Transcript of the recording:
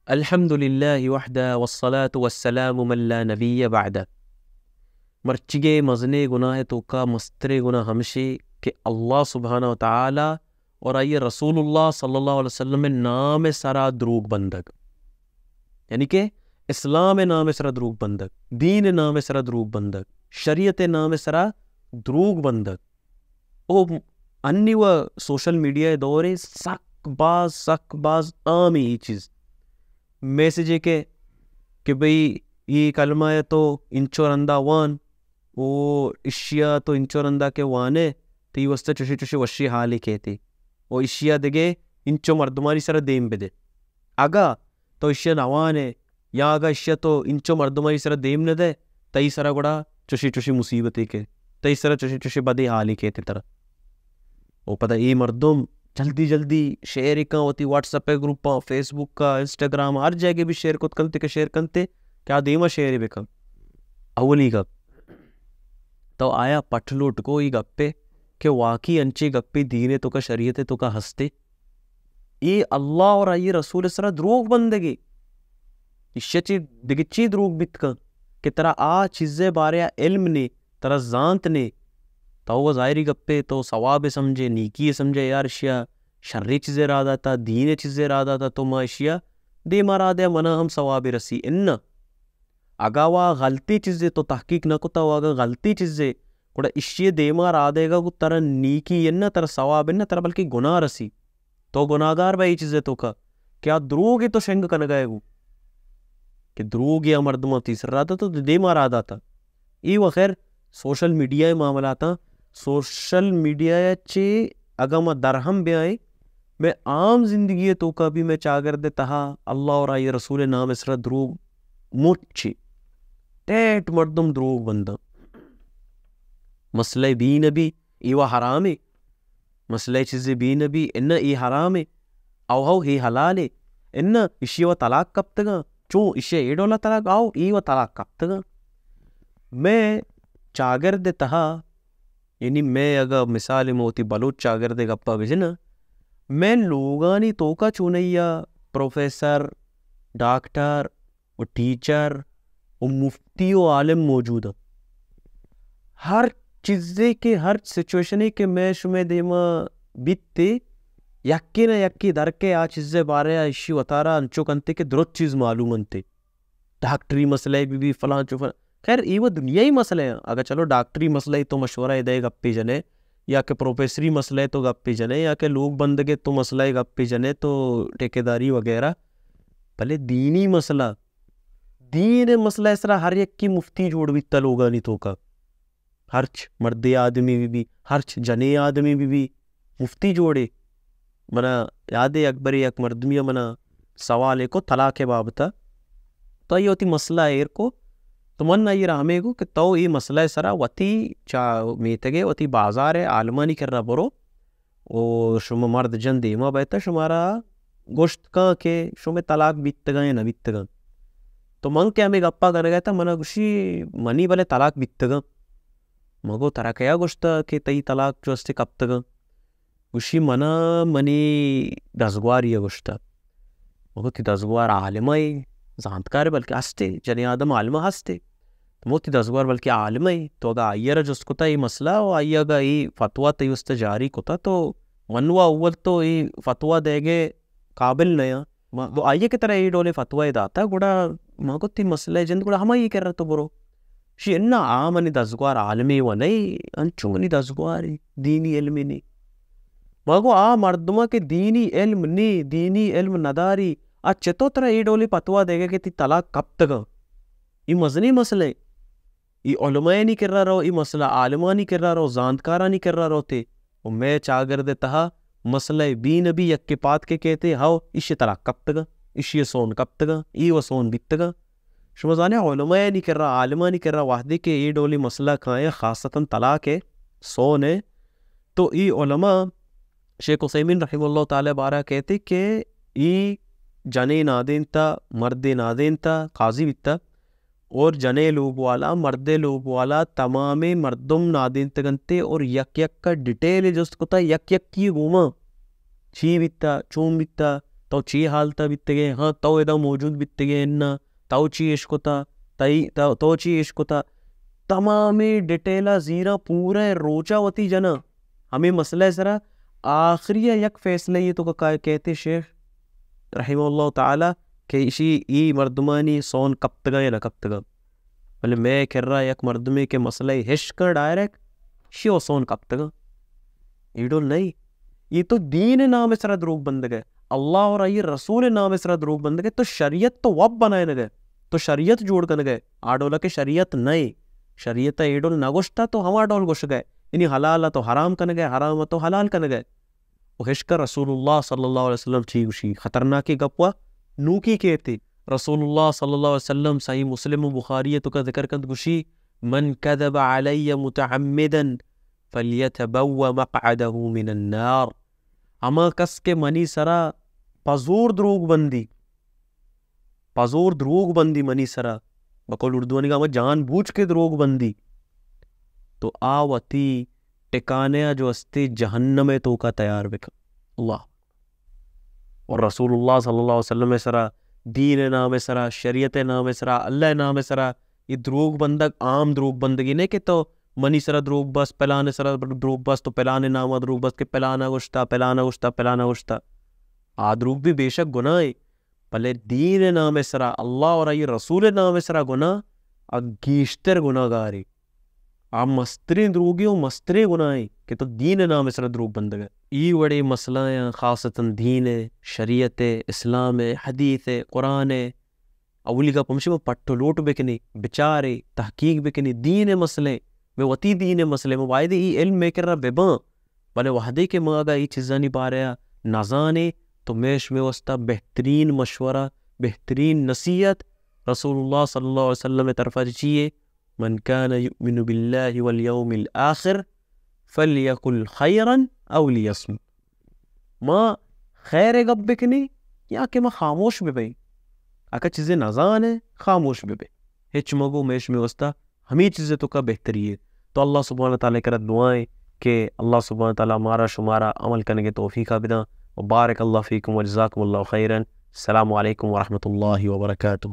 الحمد للہ وحدہ والصلاة والسلام من لا نبی بعدہ۔ مرچیگے مزنیں گناہ توکا مستریں گناہ ہمشی کہ اللہ سبحانہ و تعالی اور آئی رسول اللہ صلی اللہ علیہ وسلم نام سرا دروگ بندگ، یعنی کہ اسلام نام سرا دروگ بندگ، دین نام سرا دروگ بندگ، شریعت نام سرا دروگ بندگ۔ او انی و سوشل میڈیا دورے سک باز، سک باز عام اے چیز۔ میسجے کہ، کہ بھئی، ای کلمہ ء تو انچو رندا وان، او اشیا تو انچو رندا کہ وانے، تئی واسطہ چوشی چوشی وشی حالے کیتی۔ او اشیا دگہ انچو مردمانی سرا دیم بدے۔ اگا تو اشیا نوانے، یا اگا اشیا تو انچو مردمانی سرا دیم ندے، تئی سرا گڑا چوشی چوشی مصیبتے کے، تئی سرا چوشی چوشی بدی حالے کیتی ترا۔ او پدا اے مردم جلدی جلدی شیئر کن وتی واٹس ایپ گروپاں، فیس بک ء، انسٹاگرام، ہر جاگہ بھی شیئر کت کنتے کہ شیئر کنتے کہ آ دیما شیئر بکن۔ اولی گپ تو آیا پٹ لوٹ کو ای گپے کہ واقعی انچے گپے دین توکا، شریعت توکا ہستے؟ اے اللہ اور آئی رسول سرا دروگ بندگے۔ ایشی چی دگہ چی دروگ بیت کن کہ ترا آ چیزے بارے آ علم نے، ترا زانت نے، تو وہ ظاہری گپے تو ثواب سمجھے، نیکی سمجھے، یار اشیا شریں چیزے را داتا، دین چیزے را داتا، تو ما اشیا دیما را دے، منا ہم ثواب رسی۔ انا اگا وا غلطی چیزے تو تحقیق نہ کتا، و اگا غلطی چیزے، گڑا اشی دیما را دے گا، گو ترا نیکی انا، ترا ثواب انا، ترا بلکہ گناہ رسی۔ تو گناہگار بہ ای چیزے توکا کہ آ دروگے تو شنگ کنگا ہے گو کہ دروگے آ مردماں تئی سر را داتا، تو دیما را داتا۔ ای و خیر سوشل میڈیا معاملاتاں، سوشل میڈیا چے اگا ما درہم بیائیں، میں عام زندگی توکا بھی میں چاگرد تہا اللہ اور آئی رسول نام اسرا دروگ مچے ٹیٹ مردم دروگ بنداں۔ مسئلہ بی نبی ای و حرامے، مسئلہ چیزے بی نبی، انہ ای حرامے، او ہو ہی حلالے، انہ اشی و طلاق کپتگاں، چون اشی اے ڈولا طلاق، او ای و طلاق کپتگاں۔ میں چاگرد تہا، یعنی میں اگہ مثال ما وتی بلوچ چاگرد گپا بجناں، میں لوگانی توکا چونیا پروفیسر، ڈاکٹر، و ٹیچر و مفتی و عالم موجود انت۔ ہر چیزے کہ، ہر سچویشنے کہ میں شمے دیما بیتے، یکے نہ یکے درکے آ چیزے بارے آ اشی وتارا انچو کنتے کہ درست چیز معلوم انتے۔ ڈاکٹری مسئلہ بی بی، فلان چو فلان۔ خیر، ای و دنیای مسئلہ ہیں۔ اگر چلو ڈاکٹری مسئلہ تو مشورہ دے گپے جنے، یا کہ پروفیسری مسئلہ تو گپے جنے، یا کہ لوگ بندگے تو مسئلہ گپے جنے تو ٹھیکیداری وغیرہ۔ بلے دینی مسئلہ، دین ء مسئلہ ء سرا ہر یکے مفتی جوڑ بیتا لوگانی توکا۔ ہرچ مردے آدمی بی بی، ہرچ جنے آدمی بی بی، مفتی جوڑے۔ منا یادے اکبرے یک مردمی ء منا سوالے کو طلاق ء بابت ء۔ تو آئی وتی مسئلہ ایر کو، تو من آئی را ہمے گو کہ تو اے مسئلہ ء سرا وتی چا میتگے، وتی بازار ء عالمانی کرا برو، و شما مرد جن دیما بیتہ، شمارا گوشت کن کہ شمے طلاق بیتگاں یا نہ بیتگاں۔ تو من کہ ہمے گپا کنگا تہ، منا گوشی، منی بلے طلاق بیتگاں۔ من گو، ترا کیا گوشتہ کہ تئی طلاق جو استے کپتگاں؟ گوشی، منا منی دزگواری ء گوشتہ۔ من گو، تئی دزگوار عالمہ ء زانتکار بلکہ ہستے، جنیں آدم عالمہ ہستے۔ من گو، تئی دزگوار بلکہ عالمہ ء، تو اگہ آئی ء را جست کتہ اے مسئلہ و آئی ء اگہ اے فتویٰ تئی واسطہ جاری کتہ تو من و اول تو اے فتویٰ دئیگ ء قابل نیاں۔ ما گو، آئی ء کہ ترا اے ڈولیں فتویٰ داتہ، گڑا ما گو، تئی مسئلہ جند، گڑا ہمائی ء کرا تو برو۔ شی انا آ منی دزگوار عالمے و نئے، انچو منی دزگوارے، دینی علمے نے۔ ما گو، آ مردماں کہ دینی علم نے، دینی علم نداری، آ چتو ترا اے ڈولیں فتویٰ دئیگ ء کہ تئی طلاق کپتگاں؟ اے مزنیں مسئلہ اے۔ اے علماءانی کرا رو، اے مسئلہ عالمانی کرا رو، زانتکارانی کرا روتے۔ و مئے چاگرد ء تہا مسئلہ بی نہ بی یکے پاد کے کہتے، ہو، ایشی طلاق کپتگاں، ایشی سون کپتگاں، ای و سون بیتگاں۔ شما زانے علماءانی کرا، عالمانی کرا وہدے کہ اے ڈولیں مسئلہ کایاں، خاصتاً طلاق ء، سون ء، تو اے علماء شیخ عثیمین رحمہ اللہ تعالی بارہ کہتے کہ ای جنے نادینتا، مردے نادینتا، قاضی بیتا، اور جنے لوگ والا، مردے لوگ والا، تمامیں مردم نادینتگنتے اور یک یک کا ڈیٹیل جست کتا، یک یکی گوما چی بیتا، چون بیتا، تو چی حالتا بیتگے؟ ہاں، تو ادا موجود بیتگے انا؟ تو چی اشکتا؟ تئی تو، تو چی اشکتا؟ تمامیں ڈیٹیلا زیراں، پورے روچا وتی جناں ہمیں مسئلہ سرا۔ آخری یک فیصلہ یہ تو کا کہتے شیخ رحمہ اللہ تعالی کہ اشی ای مردمانی سون کپتگا یا نہ کپتگا۔ بلے مئے کرا یک مردمے کہ مسئلہ ہشکاں ڈائریکٹ، شی و سون کپتگا۔ ایڈول نہیں۔ یہ تو دین نام سرا دروگ بندگ ہے، اللہ اور آئی رسول نام سرا دروگ بندگ ہے۔ تو شریعت تو وب بنائنگ ہے، تو شریعت جوڑ کنگ ہے۔ آ ڈول کہ شریعت نہیں، شریعت ایڈول نہ گوشتا تو ہما ڈول گوشگ ہے، یعنی حلال تو حرام کنگ ہے، حرام تو حلال کنگ ہے۔ و ہشکا رسول اللہ صلی اللہ علیہ وسلم چی گوشی؟ خطرناکیں گپ وا نوکی کیتی۔ رسول اللہ صلی اللہ علیہ وسلم صحیح مسلم و بخاری تو کا ذکر کنت، گوشی، من کذب علی متعمدا فلیتبوأ مقعده من النار۔ ہما کس کہ منی سرا پزور دروگ بندی، پزور دروگ بندی منی سرا، بقول اردوانی کا ہما جان بوجھ کے دروگ بندی، تو آ وتی ٹکانے جو استے جہنم توکا تیار بکن۔ اللہ۔ اور رسول اللہ صلی اللہ علیہ وسلم سرا، دین نام سرا، شریعت نام سرا، اللہ نام سرا، یہ دروگ بندگ عام دروگ بندگی نہیں کہ تو منی سرا دروگ بس، پلان سرا دروگ بس، تو پلان نام دروگ بس کہ پلانا گوشتا، پلانا گوشتا، پلانا گوشتا۔ آ دروگ بھی بے شک گناہ ہے، بلے دین نام سرا، اللہ اور آئی رسول نام سرا گناہ، آ گیشتر گناہ گاری۔ آ مستریں دروگی و مستریں گناہ ہیں کہ تو دین نام سرا دروگ بندگ ہے۔ ای وڑے مسئلہ ہیں، خاصتاً دین ہے، شریعت ہے، اسلام ہے، حدیث ہے، قرآن ہے۔ اولی گپ ہمشی ما پٹ و لوٹ بکنی، بچاری، تحقیق بکنی، دین مسئلے، میں وتی دین مسئلے، میں وائدے ای علم میں کرا بباں۔ بلے وہدے کہ ما اگا ای چیزانی بارے نزانے تو میش میں واسطہ بہترین مشورہ، بہترین نصیحت رسول اللہ صلی اللہ علیہ وسلم طرفا چیئے، من کان یؤمن باللہ والیوم الآخر فلیقل خیرا او لیصمت۔ ما خیر گپ بکنی یا کہ ما خاموش ببیں۔ اگہ چیزے نزانے، خاموش ببیں۔ ہچ مگو، میش میں واسطہ ہمیں چیزے تو کا بہتری ہے۔ تو اللہ سبحانہ تعالی کرا دعائیں کہ اللہ سبحانہ تعالی مارا شمارا عمل کرنے کے توفیقہ بداں۔ و بارک اللہ فیکم و جزاکم اللہ خیرا۔ السلام علیکم ورحمۃ اللہ وبرکاتہ۔